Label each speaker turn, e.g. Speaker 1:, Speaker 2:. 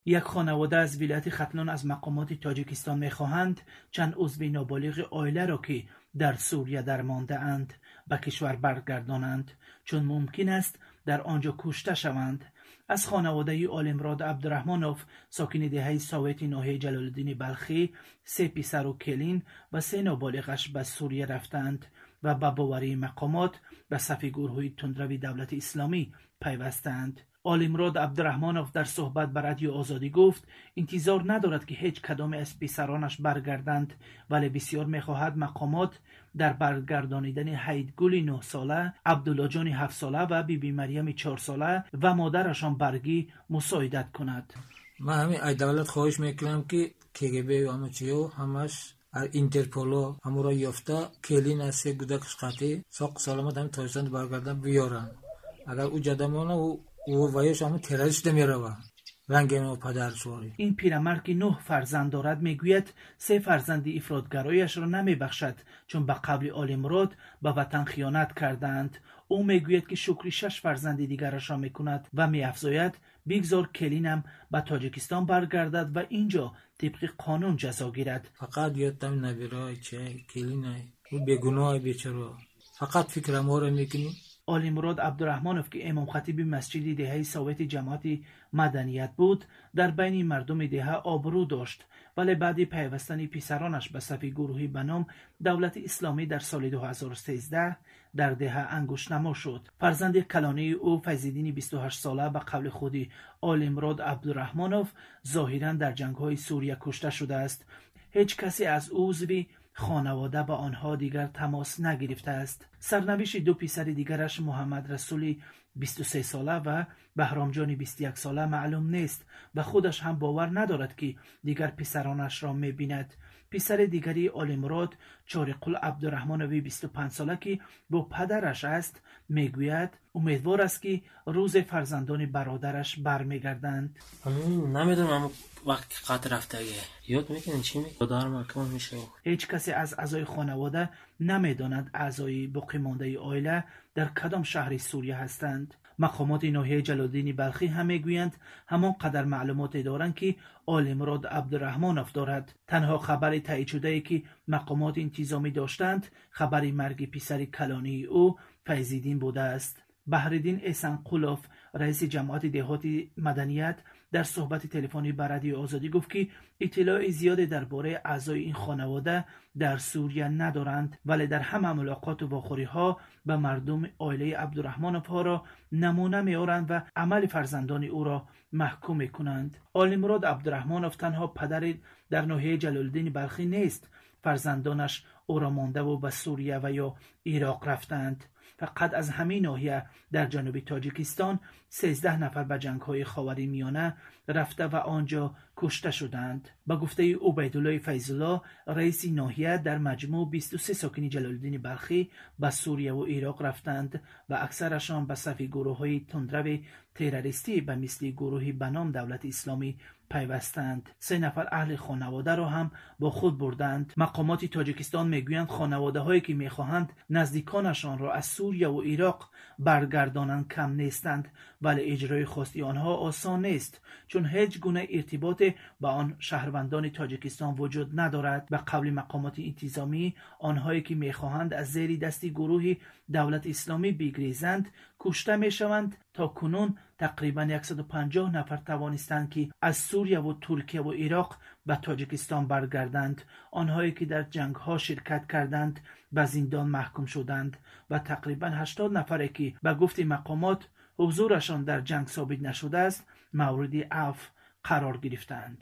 Speaker 1: Як хонавода аз вилояти Хатлон аз мақомоти Тоҷикистон мехоҳанд чанд узви ноболиғи оиларо, ки дар Сурия дармондаанд, ба кишвар баргардонанд, чун мумкин аст дар он ҷо кушта шаванд. Аз хонаводаи Олимрод Абдураҳмонов, сокини деҳаи Совети ноҳияи Ҷалолиддини Балхӣ, се писару келин ва се ноболиғаш ба Сурия рафтаанд ва ба боварии мақомот ба сафи гурӯҳи тундрави Давлати Исломӣ пайвастаанд. Олимрод Абдураҳмонов дар суҳбат ба Радио Озодӣ гуфт, интизор надорад, ки ҳеҷ кадоме аз писаронаш баргарданд, вале бисёр мехоҳад мақомот дар баргардонидани Ҳайдгули 9-сола, Абдуллоҷони 7-сола ва Биби Марьями 4-сола ва модарашон Баргӣ мусоидат кунад.
Speaker 2: Ман ҳамин ай давлат хоҳиш мекунам, ки КГБ ҳама чиё ҳамаш Интерполо ҳамуро ёфта, келин аз се гудакаш қатъӣ соқ саломат ҳамин Тоҷикистон баргардан биёранд. Агар ӯ ҷадамона, ӯ ваёш ҳамун террорист мерава. Ранги падаршворӣ.
Speaker 1: Ин пирамард, ки 9 фарзанд дорад, мегӯяд, се фарзанди ифротгарояшро намебахшад, чун ба қавли Олимрод ба ватан хиёнат кардаанд. Ӯ мегӯяд, ки шукри шаш фарзанди дигарашро мекунад ва меафзояд, бигзор келинам ба Тоҷикистон баргардад ва ин ҷо тибқи қонун ҷазо гирад.
Speaker 2: Фақат ёдтам набирай, чай, келинай. Ӯ бегуноҳ бечаро. Фақат фикра моро мекунӣ.
Speaker 1: Олимурод Абдураҳмонов, ки имомхатиби масҷиди деҳаи Совети ҷамоати Маданият буд, дар байни мардуми деҳа обрӯ дошт, вале баъди пайвастани писаронаш ба сафи гурӯҳи ба ном Давлати Исломӣ дар соли 2013 дар деҳа ангуштнамо шуд. Фарзанди калонии ӯ, Файзиддини 28-сола, ба қавли худи Олимрод Абдураҳмонов, зоҳиран дар ҷангҳои Сурия кушта шудааст. Ҳеҷ касе аз узви хонавода ба онҳо дигар тамос нагирифтааст. Сарнавишти ду писари дигараш, Муҳаммад Расули 23-сола ва Баҳромҷони 21-сола, маълум нест ва худаш ҳам бовар надорад, ки дигар писаронашро мебинад. Писари дигари Олимурод, Чориқул Абдураҳмонови 25-сола, ки бо падараш аст, мегӯяд, умедвор аст, ки рӯзе фарзандони бародараш бармегарданд.
Speaker 3: Намедонам, вақти қатъ рафтагӣ ёд мекунем, чӣ дармакон мешавад.
Speaker 1: Ҳеҷ касе аз аъзои хонавода намедонад, аъзои боқимондаи оила дар кадом шаҳри Сурия ҳастанд. Мақомоти ноҳияи Ҷалолиддини Балхӣ ҳам мегӯянд, ҳамон қадар маълумоте доранд, ки Олимрод Абдураҳмонов дорад. Танҳо хабари таъидшудае, ки мақомоти интизомӣ доштанд, хабари марги писари калонии ӯ, Файзиддин, будааст. Баҳриддин Эсанқулов, раиси ҷамоати деҳоти Маданият, дар суҳбати телефонӣ ба Радиои Озодӣ гуфт, ки иттилои зиёде дар бораи аъзои ин хонавода дар Сурия надоранд, вале дар ҳама мулоқоту вохӯриҳо ба мардуми оилаи Абдураҳмоновҳоро намуна меоранд ва амали фарзандони ӯро маҳкум мекунанд. Олимурод Абдураҳмонов танҳо падари дар ноҳияи Ҷалолиддини Балхӣ нест. Фарзандонаш ӯро мондаву ба Сурия ва ё Ироқ рафтаанд. Фақат аз ҳамин ноҳия дар ҷануби Тоҷикистон 13 нафар ба ҷангҳои Ховари Миёна рафта ва он ҷо кушта шуданд. Ба гуфтаи Убайдуллои Файзулло, раиси ноҳия, дар маҷмӯъ 23 сокини Ҷалолиддини Балхӣ ба Сурияву Ироқ рафтанд ва аксарашон ба сафи гурӯҳҳои тундрави террористӣ ба мисли гурӯҳи ба ном Давлати Исломӣ пайвастанд. Се нафар аҳли хонаводаро ҳам бо худ бурданд. Мақомоти Тоҷикистон мегӯянд, хонаводаҳое, ки мехоҳанд наздиконашонро аз Сурияву Ироқ баргардонанд, кам нестанд, вале иҷрои хости онҳо осон нест, чун ҳеҷ гуна иртиботе ба он шаҳрвандони Тоҷикистон вуҷуд надорад. Ба қавли мақомоти интизомӣ, онҳое, ки мехоҳанд аз зери дасти гурӯҳи Давлати Исломӣ бигрезанд, кушта мешаванд. То кунун тақрибан 150 нафар тавонистанд, ки аз Сурияву Туркияву Ироқ ба Тоҷикистон баргарданд. Онҳое, ки дар ҷангҳо ширкат карданд, ба зиндон маҳкум шуданд ва тақрибан 80 нафаре, ки ба гуфти мақомот ҳузурашон дар ҷанг собит нашудааст, мавриди афв қарор гирифтаанд.